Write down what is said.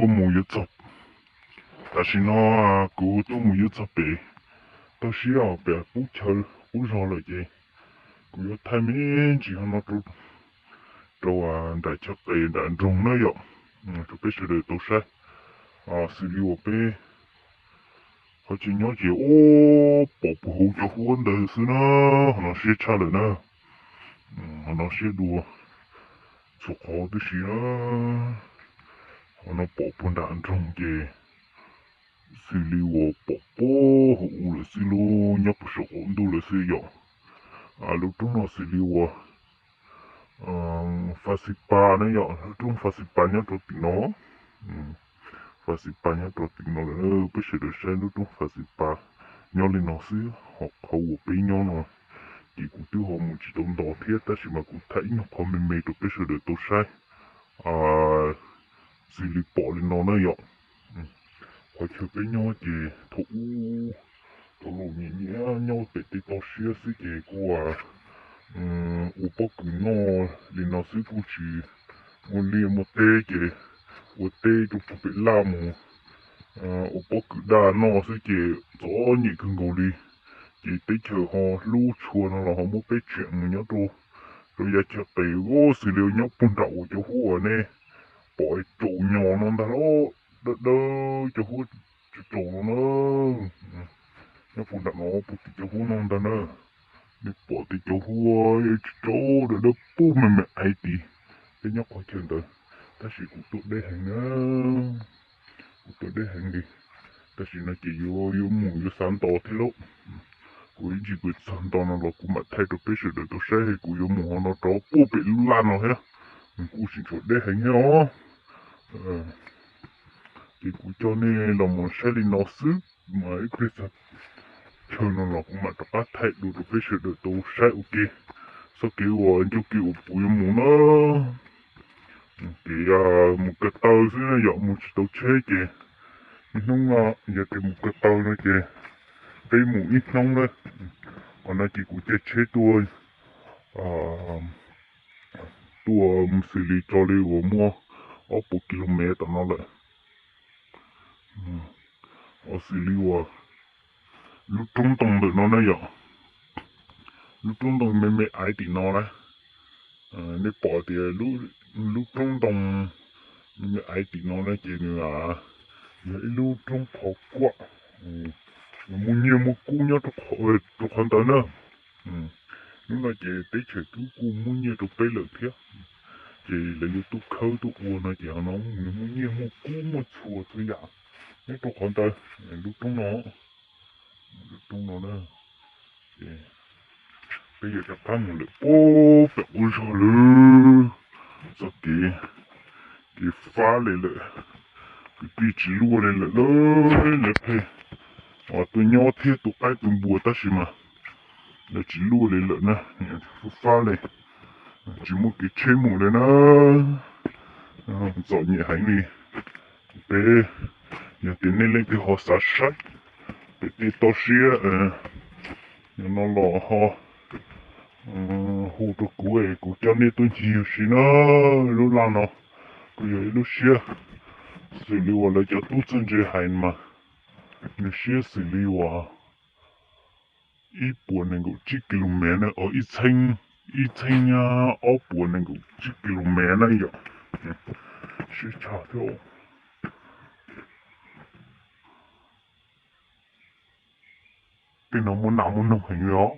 Kuv mus yuav txog, tam sim no kuv tuaj mus yuav txog pem toj siab os, pem qub chaw qub zog lawm ces kuv yuav thaij me ntsis hov no rau nram chaw qes nram nroog na yom, rau peb sawv daws tau saib. Xws li uas peb qhov chaw nyob ces ub pom puag hauv cov huab ntawd xwb na, hov no siab tshaj lawm na. Hov no siab dua txhua qhov tib si na. Hov no pom puag nram nroog ces xws li uas pom puag hauv u lawm xwb, lub nyob puag saum qaum ntuj lawm xwb yom. Lub roob no xws li uas Fas Xis Pas na yom, lub roob Fas Xis Pas nyob rau tim no. Fas Xis Pas nyob rau tim no lawm, peb sawv daws saib lub roob Fas Xis Pas nyob li no xwb, ho qhov uas peb nyob no ces kuv twb ho mus tsis tau nto thiab, tab sis mas kuv thaij ib nyuag qhov me me rau peb sawv daws tau saib. Xws li pom li no na yom, qhov chaw peb nyob ces thaum ub thaum laus nyiam nyiam nyob pem tej toj siab xwb ces kuj ua pob kws noj li no xwb, kuj tsis muaj liaj muaj teb ces ua teb rau puag pem laj mus ua pob kws daj noj xwb ces txom nyem kawg nkaus li. Ces teb chaws ho hlub tshua no los ho muab peb tseem mus nyob rau, rau yav chaw qes, xws li nyob puag nram uas cov huab uas nej pom tsaus nyo no ntag los, dawb dawb cov huab tsaus tsaus no na. Nyob puag nram no puag tim cov huab no ntag na, nej pom tias cov huab tsaus dawb dawb pub me me aiv tid, peb nyob qhov chaw ntawd. Tab sis kuv tuaj deb heev na, kuv tuaj deb heev li. Tam sim no ces yuav yuav mus yuav xav nto thiab lauj. Kuv ib ntsis kuv txog nto no los kuv mam thaij rau peb sawv daws tau saib, kuv yuav mus hov no rov puag pem lub laj no thiab, kuj tseem tshuav deb heev thiab os. Ces kuv coj nej los mus saib li no xwb, mas ib pliag txog chaw no los kuv mam rov qab thaij dua rau peb sawv daws tau saib ua ke. Txoj kev uas ncauj kev uas kuv yuav mus na, kev mus ko taw xwb na yom, mus tsis tau tsheb ces ib hnub no yog tias mus ko taw no ces peb mus ib hnub na. Qhov no ces kuv caij tsheb tuaj, tuaj xws li tso li uas muaj ob puas ki lo mev tom no lawm. Xws li uas lub roob ntoo ntawm no na yom, lub roob ntoo me me aiv tim no na, nej pom tias lub roob ntoo me me aiv tim no na ces nws yog ib lub roob qhov kuaj, nws muaj nyiaj muaj kub nyob rau qhov ntawd na. Hnub no ces teb chaws twb kuj muab nyiaj rau peb lawm thiab, ces lawv yuav tuaj khawb tuaj ua no ces ho no nws muaj nyiaj muaj kub muaj txhua txhua yam nyob rau qhov ntawd. Lub roob no, lub roob no na, peb yuav rov qab mus lawm puag pem qub zog lawm. Txoj kev, kev fab li lawm, kwv tij tsis luaj li lawm, lawv pheej tuaj nyob thiab tu qaib tu npua tab sis mas lawv tsis luaj li lawm na, fab fab li, tsis muaj kev tsheb mus li na. Txom nyem heev li. Peb, yog tias nej leej twg ho xav saib pem tej toj siab no los ho hu rau kuv es kuv coj nej tuaj ncig ua si na. Lub laj no kuj yog ib lub siab xws li uas lawv cov tub txawj ntse hais mas nws siab xws li uas ib puas nees nkaum tsib ki lo mev na, ib txheeb, ib txheeb ob puas nees nkaum tsib ki lo mev na yom. Siab tshaj thiab. Tej no muaj nas muaj noog heev li os.